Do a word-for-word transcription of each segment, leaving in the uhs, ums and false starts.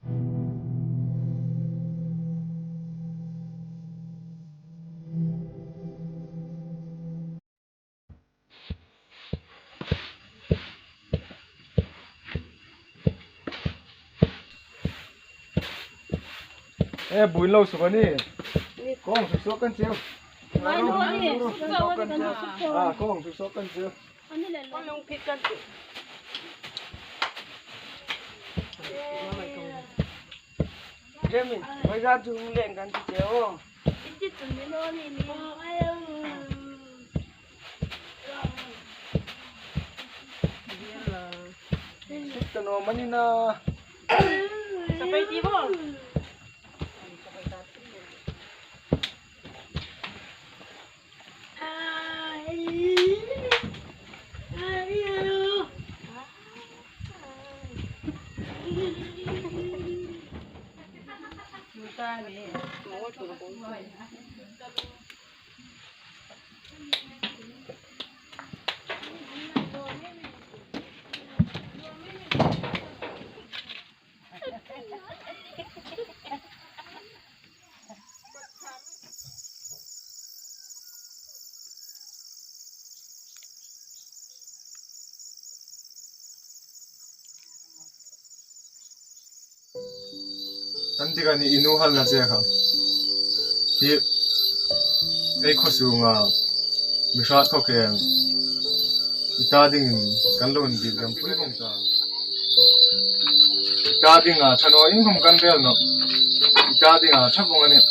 E, buin lo suk a ni. Kawng suk suk kan cheu. Ngai lo ni. Ah, kawng suk suk kan cheu. Ani le lo. Lung phit kan ti. Jemin, mai ga tu leng kan ti che o. Iti tu ni lo ni ni. Sit ta no mani na. Sa kai ti bo. Kan ti kan i nu hal na che kha. Hi ei khaw sunga mi hrat khawk em. I ta dingin kan lo indik dam pui vawng ta. I ta dinga ṭha naw inkhawm kan rel nawh. I ta dinga ṭha vawng a nih.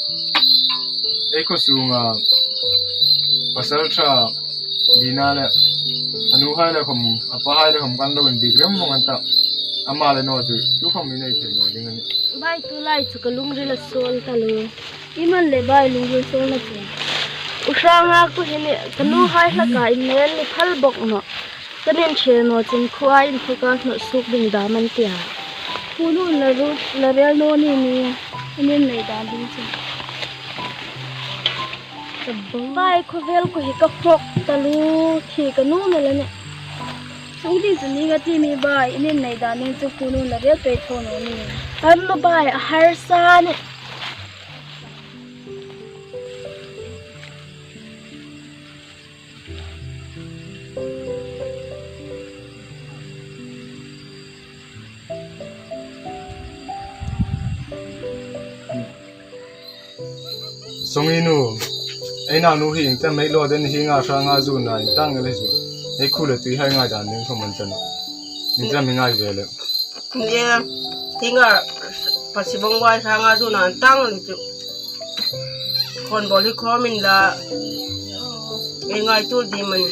Ei khaw sunga pasal ṭha Dina le a nuhai le khawm, a pahai le khawm kan lo indik rem vawng an ta. Ama le naw chu tukhawm i nei thei naw ding a nih. Bai, tulai chu ka lungril a sawl ta lo. I man le bai, lungril sawlna chu. U Hranga, ko hi ni, ka nuhai hlaka inel ni phal bawk nawh. Kan inṭhe naw chun khuoa inthawka hnawt suok ding dam an tia. Khuonu la ru, la rel naw ni ni, an innei dan ding chu. Bai, khawvel ko hi ka hrawk ta lo, thi ka nuom el a nih. Sung ding chu ni nga ti mi bai, in innei dan ding chu khuonu la rel pei thaw naw ni. An lo bai, a harsa a nih. Sawnginu, ei nau nu hi ieng tin am ei lo den hi nga Hranga zuna intang el hi chu. Ei khu le tui hai ngai dan ding khawm an chen. Ieng tin am i ngai ve le. Ni, hi nga Pasibawng bai Hranga zuna intang el hi chu. Khawnbawl hi khawmin la, ei ngai tul di man.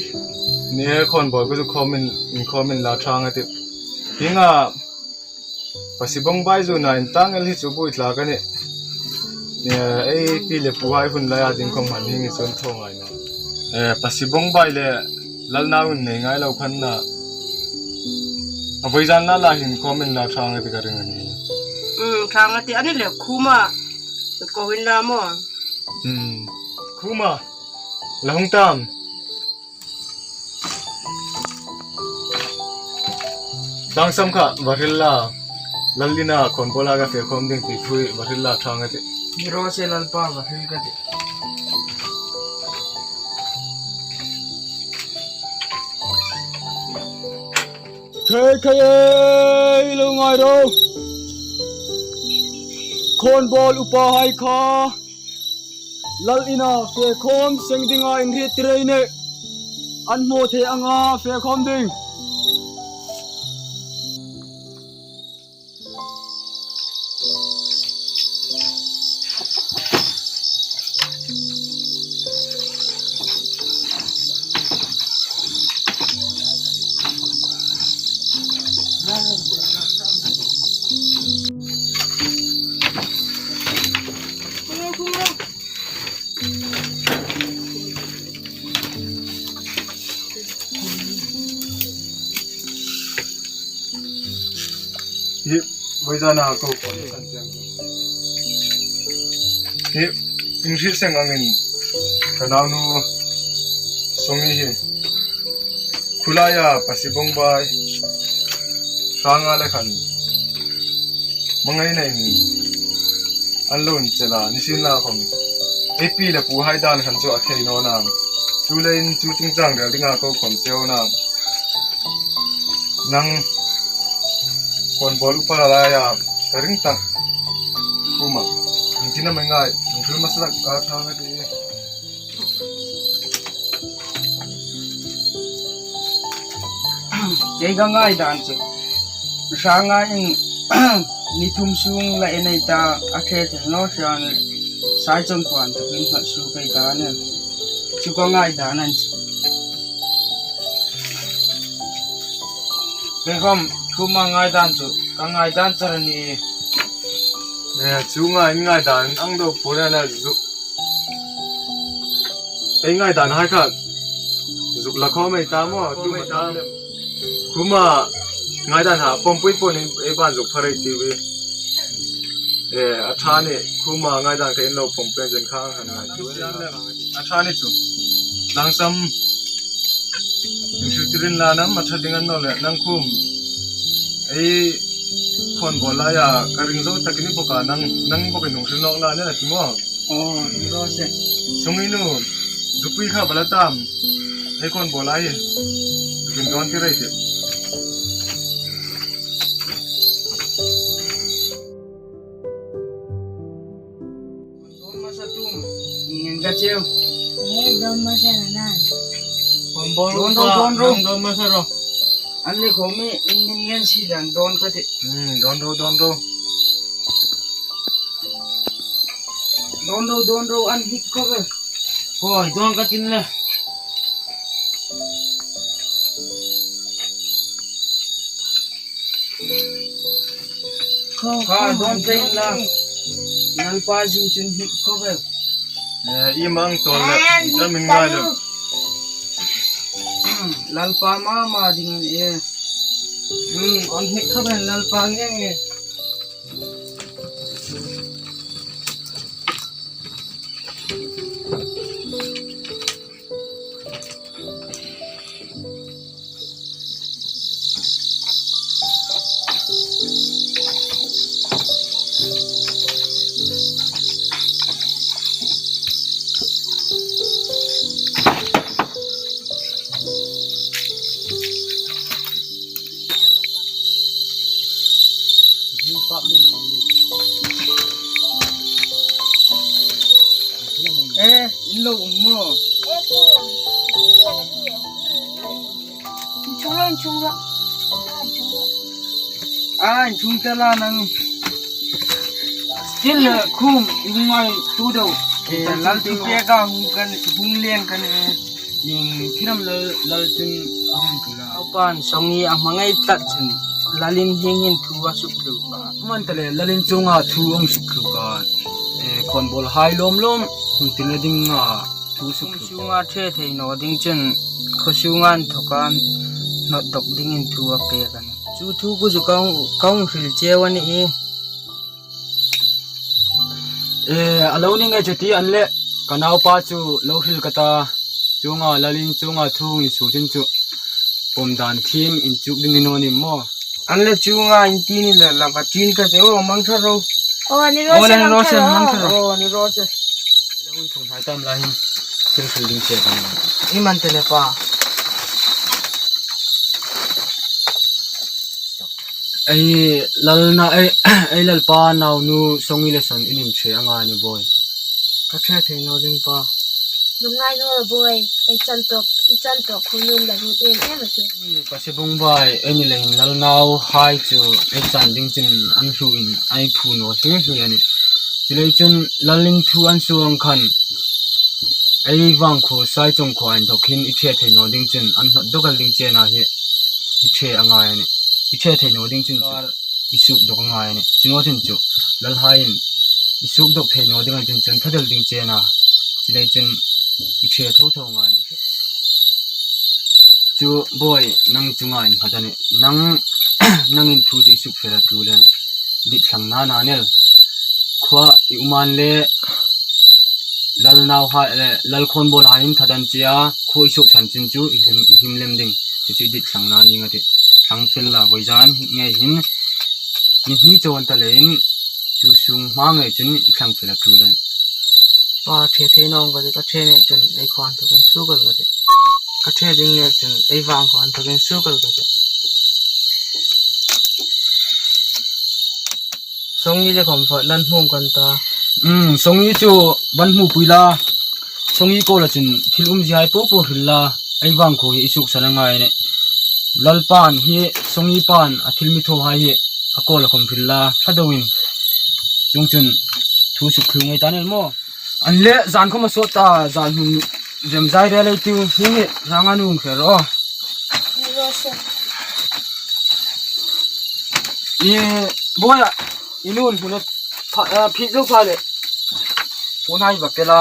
Ni e, khawnbawl ko chu khawmin, in khawmin la Hranga ti. Hi nga Pasibawng bai zuna intang el hi chu buoi tlak a nih. Ni e, ei pi le puhai hun laia ding khawm han hi ngi chun thaw ngai naw. E, Pasibawng bai le Lalnau innei ngai lo khan na. A vawizan la la hin khawmin la Hranga ti ka ring a nih. Um, Hranga ti a ni le khuma. Ko in la maw. Um, khuma. La hung tam. Tlangsam kha va hril la. Lal ina khawnbawla ka fe khawm ding ti thu hi va hril la Hranga ti. Ni raw se Lalpa, va hril ka ti. Khei khei ei lo ngai ro. Khawnbawl upahai kha lal ina fe khawm seng dinga inhriettir ei nih. An hmu thei anga fe khawm ding. Hi, vawizana ko ko kan tiang. Hi, inhriet seng angin ka naunu Sawnginu hi. Khulaia Pasibawng bai Hranga le khan Hmangaina in an lo inchel a, nisienlakhawm ei pi le puhai dan khan chu a thei naw a. Chuleiin chu chungchang rel dinga ko khawm cheu a nih. Nang khawnbawl upa laia ka ring tak khuma. Nang tina mai ngai, nang thil hmasa tak a ṭha ka ti. Kei ka ngaidan chu, hrangin ni thum sung la en ei ta, a ṭhe thei naw hrang, Saichawngkhuo an takin hnawt suok ei ta a nih. Chu ka ngaidan a nih. Kei khawm, khuma ngaidan chu, ka ngaidan char a nih. Eh, chu ngai, ngaidan ang deu pura na zu. Ei ngaidan hai kha zuk la khawm ei ta maw, tu ma ta. Khuma ngaidan ha pawmpui pawnin ei ban zuk phar ei tiu. Eh, a ṭha a nih, khuma ngaidan kha in lo pawm peng chen kha han ngai tu. A ṭha a ni chu. Langsam. Min hriet tir inla, nang ma ṭha ding a ni naw leh, nang khum. Ei khawnbawl laia ka ring zo tak i ni bawk a, nang, nang bawkin hung hril nawk la nen a ti maw? Aw, ring raw se. Sunginu, zupui kha bala tam. Ei khawnbawl lai hi. Zuk indawn tir ei tih. Dawn hmasa tum, ingen ka cheu. Eh, dawn hmasa la nan. Khawnbawl dawn ro, dawn ro. Dawn hmasa ro. An le khawm i, ingen si dan dawn ka tih. Hmm, dawn ro, dawn ro. Dawn ro, dawn ro, an hnik khawp el. Hoi, dawn ka tin le. Kha, dawn pei la. Lalpa zu chun hnik khawp el. Eh, i mang tol le, ka min ngai lo. Lalpa ma ma ding an e. Hmm, an hnik khawp el Lalpa nge nge. Eh, in lo um maw? Inchung ro, inchung ro. Ah, inchung ta la nang. Still, eh, khum, i hung ngai tu deu. Eh, lal tu pek a hung kan, hung leng kan, eh. Ieng thil am lal, lal chun a hung tul a. Naupan Songi a hmangai tlat chun, lalin hieng hin thu a suk tluk a. Aman ta le, lalin chunga thu a hung suk tluk a. Eh, khawnbawl hai lawm lawm, hung tina dinga thu suk tluk. Chunga ṭhe thei naw ding chun, khaw sunga inthawka hnawt dawk dingin thu a pek a nih. Chu thu ku zu ka hung, ka hung hril cheu a nih. Eh, a lo ni nge chu ti an le, ka naupa chu lo hril ka ta, chunga lalin chunga thu insuo chun chu, pawm dan thiem inchuk ding ni naw ni maw? An le chunga in ti ni le la ka tin ka te, aw, mang ṭha ro. Aw, ni raw se, aw, ni raw se, mang ṭha ro. Aw, ni raw se. Lo hun thung hai tam la hin, thil hril ding che kan. I man te le pa. Ei lalna, ei, ei lalpa naunu Songi le son in inṭhe a ngai ni boi. Ka ṭhe thei naw ding pa. Lungngai naw boi, ei chan tawk, i chan tawk khunun la lut em em a ti. Ka se bung bai, ei ni le hin lal nauhai chu ei chan ding chun an hluin ei phu naw hli hli a nih. Chuleiin chun lalin thu an suo ang khan, ei vangkhuo Saichawngkhuo inthawk hin i ṭhe thei naw ding chun an hnawt dawk el ding chena hi i ṭhe a ngai a nih. I ṭhe thei naw ding chun chu i suk dawk a ngai a nih. Chu naw chun chu lalhaiin i suk dawk thei naw ding a chun chun that el ding chena. Chuleiin chun i ṭhe tho tho a ngai a nih. Chu boi, nang chunga innghat a nih. Nang, nangin thu chu i suk fel a tul a nih. Dit thlang na na nel. Khuo i um an le lal nauhai le lal khawnbawlhai in that an che a, khuo i suk san chun chu i him, i him lem ding. Chu chu i dit thlang na ning a tih. Thlang fel la boi zan hi ngei hin. ni hni chau an ta leiin, chu sung hma ngei chun i thlang fel a tul a nih. Pa, ṭhe thei naw ka ti, ka ṭhe nek chun ei khuo inthokin suok el ka ti. Ka ṭhe ding nek chun ei vang khuo inthokin suok el ka ti. Songi le khom fat lan hmung kan ta. Um, Songi chu van hmu pui la. Songi kuoma chun thil umzie hai po po hril la. Ei vang khuo hi i suksan a ngai a nih. Lalpan hi Songi pan a thil mi thaw hai hi a kuoma khom hril la. Ṭha deuin. Chuongchun thu suk thlu ngei ta ni el maw. An le zan khom a sawt ta, zan hun rem zai rel ei tiu, hi hi ranga nung kher o. I, boya, i nun hun a pha, a, phi zo pha le. Hun hai va pela.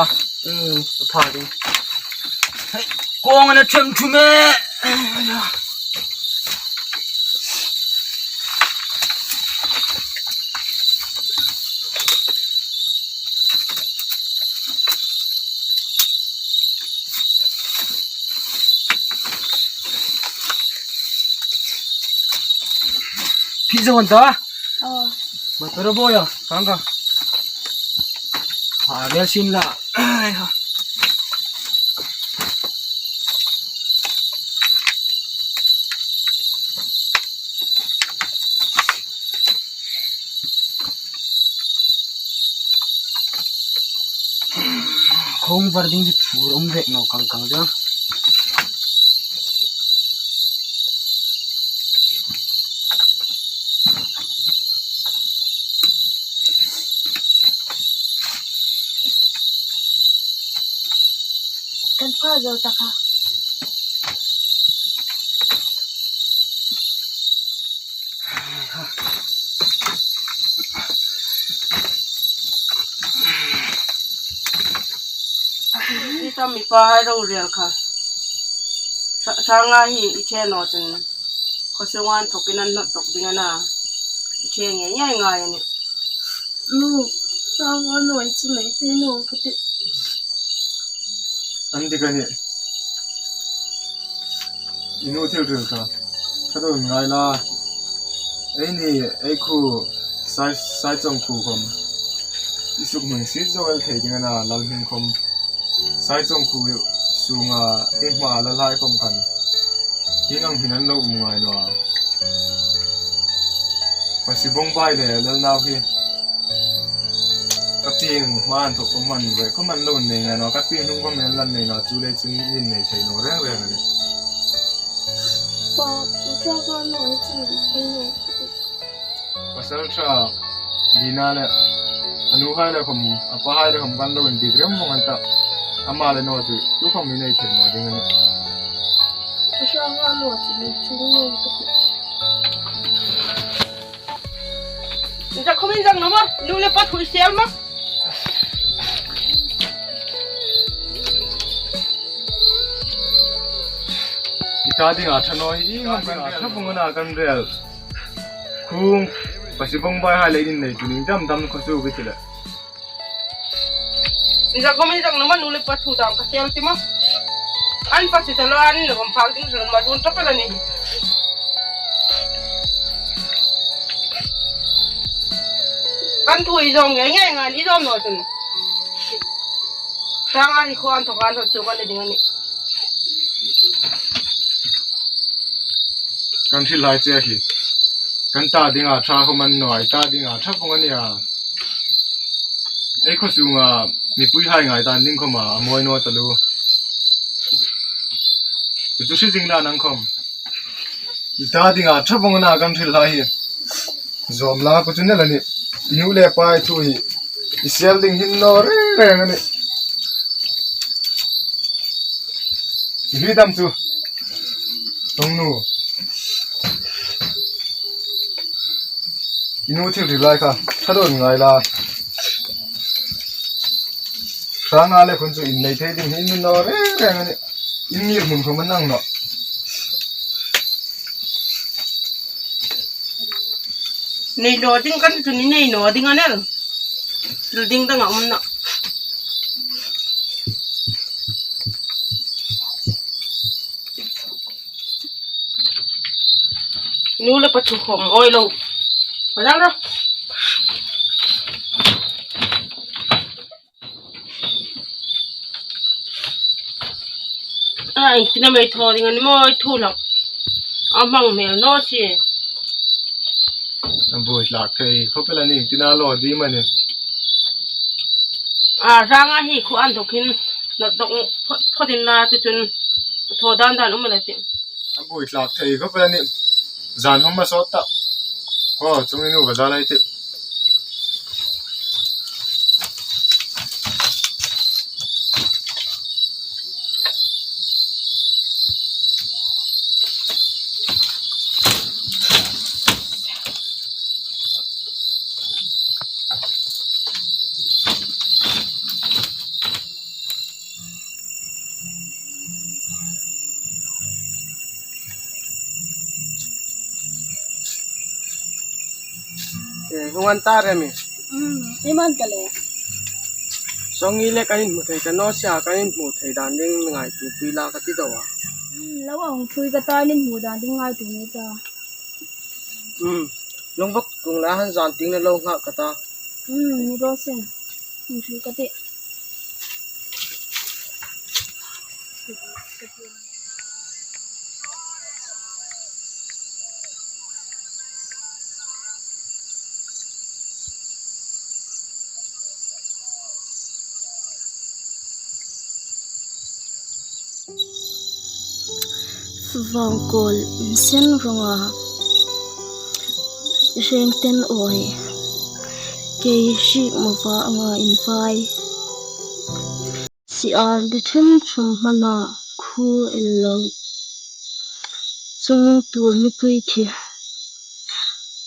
Um, pha ding. Hei, kawng ana ṭhem ṭhum e. Phi zo an ta? Aw. Motor boya, kang ka. Ha, rel sin la. Ai ha. Khawng var ding hi phur um vek naw kang kang ding. Kan pha zo ta kha. Ni tam mi pa hai ro rial kha. Sa-, sanga hi i ṭhe naw chun. Khuo sunga inthokin an hnawt tawk ding a na. I ṭhe ngei ngei ngai a nih. Nu, sanga naw i chu nei thei naw ka ti. An dik a nih. I nu thil hril kha. Ṭha deuin ngai la. Eini, ei khuo, Sai, Saichawng khuo khom. I suk hming si zo el thei ding a na, lal hming khom. Saichawng khuo sunga, ei hma lal hai khom khan. Hieng ang hin an lo um ngai naw a. Pasi bawng bai le lal nau hi. Ka tieng hma an thawk um man ve, khom an lo nei ngai naw, ka tieng hnung khom an lo nei naw, chu le chu in nei thei naw reng reng a nih. Pa, u cha ka naw chu in nei. Pasal ṭha, Dina le, a nu hai le khom, a pa hai le khom kan lo indik rem vawng an ta. Ama le naw chu, chu khom in nei thei naw ding a nih. U cha ka naw chu in nei thei naw ka ti. Inzak khom inzak naw maw, nu le pa thu i sel maw. I ta dinga ṭha naw hi, i ngam kan ṭha vawng a na kan rel. Khung, pasi bawng bai hai le in nei chu ning dam dam khuo chu ka ti le. Inzak khom inzak naw maw, nu le pa thu dam ka sel ti maw. An pasi ta lo, an lo khom phak ding hril ma dun ṭap el a nih. Kan thu i zawm ngei ngei ngai, i zawm naw chun. Sanga hi khuo inthoka an hnawt chu kan ni ding a nih. Kan hril hai che hi. Kan ta dinga ṭha khom a ni naw, i ta dinga ṭha vawng a nih a. Ei khuo sunga mipui hai ngai dan ding khom a, a mawi naw taluo. Chu chu hre zing la nang khom. I ta dinga ṭha vawng a na kan hril hai hi. Zawm la khuo chu ni el a nih. I nu le pa i thu hi. I sel ding hin naw reng reng a nih. I hi dam chu. Tong nu. I nu thil hril lai kha, ṭha deuin ngai la. Sanga le khun chu in nei thei ding hi in naw reng reng a nih. In ngir hmun khom a nang naw. Nei naw ding kan chu ni nei naw ding a nih. Thil ding dang a um naw. Nu le pa thu khom, oi lo. Padang ro. A, iengtin am ei thaw ding a ni maw, ei thu hlak. A hmang hmel naw si. A buoi hlak thei khawp el a nih, iengtin a lo ding am a nih. A, rang a hi khu an dawk hin, nawt dawk phawt, phawt in la chu chun thaw dan dan um a la tih. A buoi hlak thei khawp el a nih. Zan hawm a sawt ta. Aw, chungin nu bazar lai tih. Eh, hung an ta re mi. Hmm, i man ka le. Song i le kan inhmu thei ta naw sia, kan inhmu thei dan ding mi ngaituopui la ka ti daw a. Hmm, lo a hung ṭhui ka ta, inhmu dan ding ngaituo ni ta. Hmm, lung vak kung la han zan ting le lo nghak ka ta. Hmm, ni ro sen. Hung ṭhui ka ti. Vangkawl insen rawng a, rengten awi, kei hriek mova anga invai. Sial di ṭhim ṭhum hmana khu el lo, chung tuol mipui khi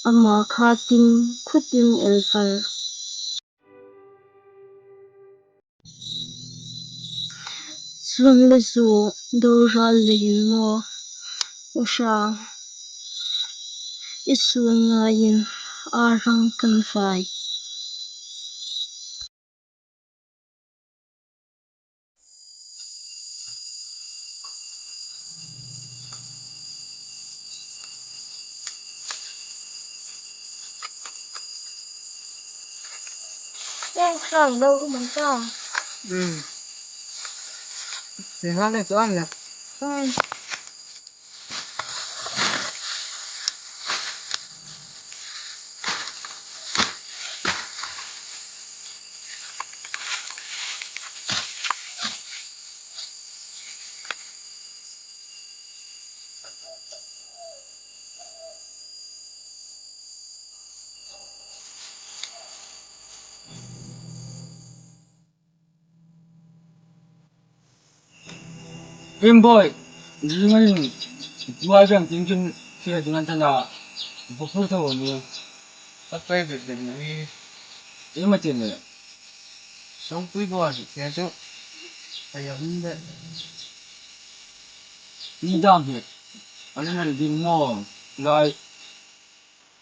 ama kha tim khu tim el fal. Chuong le chu do ral leiin maw, u hra, i sun ngaiin a rang kan vai. Eng sang lo man ta. Hmm. Ni ha le chuan le. Hmm. Ring boy, ring a ring. Buai beng ting ting, fia ting an tana. Bukul tho ni. Papai bek bek ni. Ima tin le. Songpui buai, fia chu. Ai, a hum de. Ni dam hi. An an ding mo. Lai.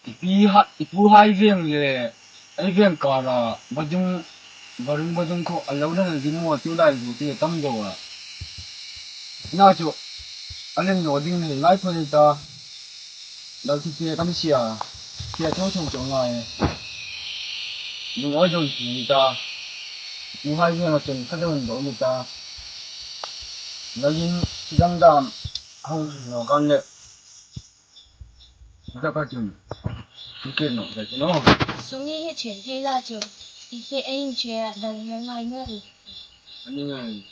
I pi ha, i pu hai veng le, ei veng kara, badung, badung, badung kho, a lo lang ding maw, tu lai zu ti tam do a. Na chu, a len lo ding nei ngai pho ni ta, lo ti ti tam sia, sia tho tho tho ngai. Dung oi dung ti ni ta, i pu hai veng a chen kha dung do ni ta. Lo in, dang dam, hau lo kan le. Ka pa chun, ticket no, ka no. Sungi hi chen thei la chu, ticket ei che a dal ngai ngai. Ani ngai.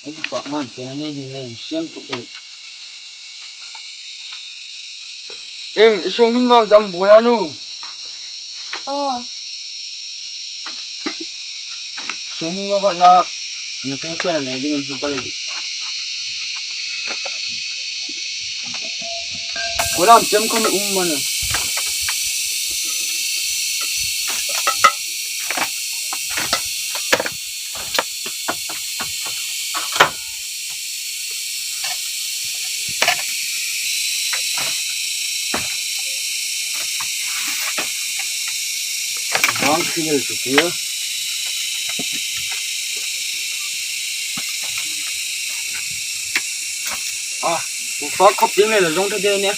Ei pa man te ni ni ni siam tu ke. Em, i sung min vak dam buoi a nu. Aw. Sung min vak na. Ni ko ko na ding su ka le. Ko lam chem ko mi um mana. Ngel chu tia. A, u fa khop ding le la zong ta de ne.